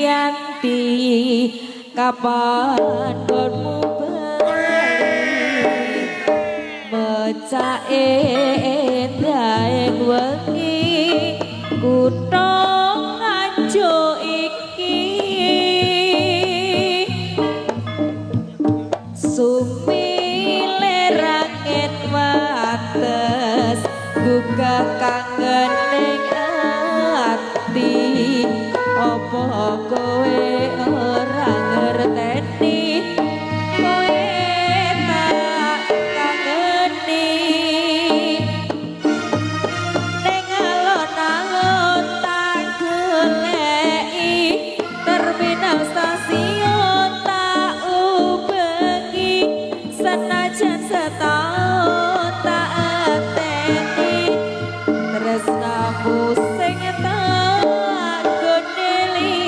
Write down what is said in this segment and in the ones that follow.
Yanti kapan gonmu bali mecake endaeng wengi kutha Nganjuk iki sumilerangen wates gugah kangen ning ati apa kowe ora ngerteni kowe tak kangeni ning alon-alon tak goleki terminal stasiun tak ubengi senajan setahun tak enteni tresnamu sing tak gondeli.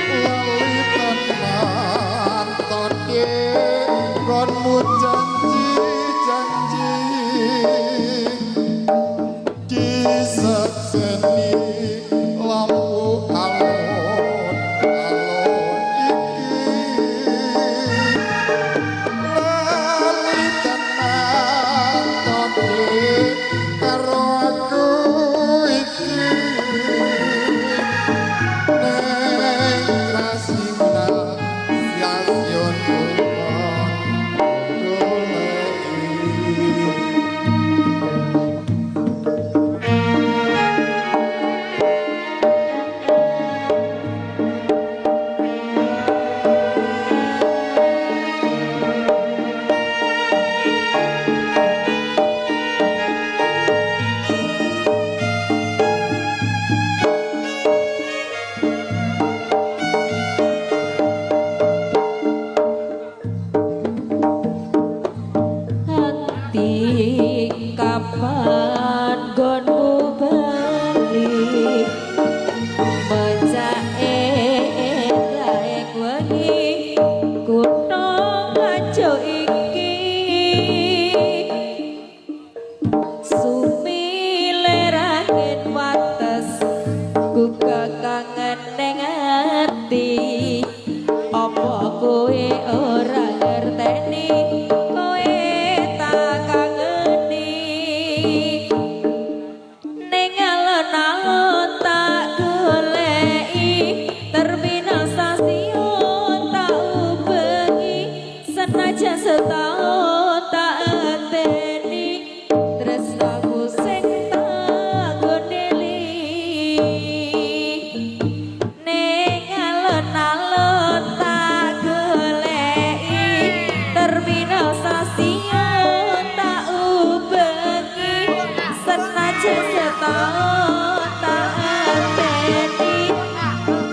Lali tenan to nggonmu janji-janji disekseni lampu alun-alun iki. Lali tenan to karo aku iki neng Krasimna stasiun Kulon goleki. Hati kapan gonmu bali mecake endaeng wengi kutha Nganjuk iki sumilerangen wates gugah kangen ning ati apa kowe ora ngerteni kowe tak kangeni ning alon-alon tak goleki terminal stasiun tak ubengi senajan setahun tak enteni tresnaku sing tak gondeli ning alon-alon tak goleki terminal stasiun tak ubengi senajan setahun tak enteni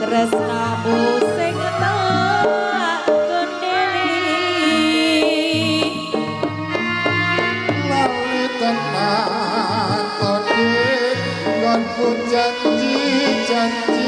tresnamu sing tak gondeli. Lali tenan to nggonmu janji-janji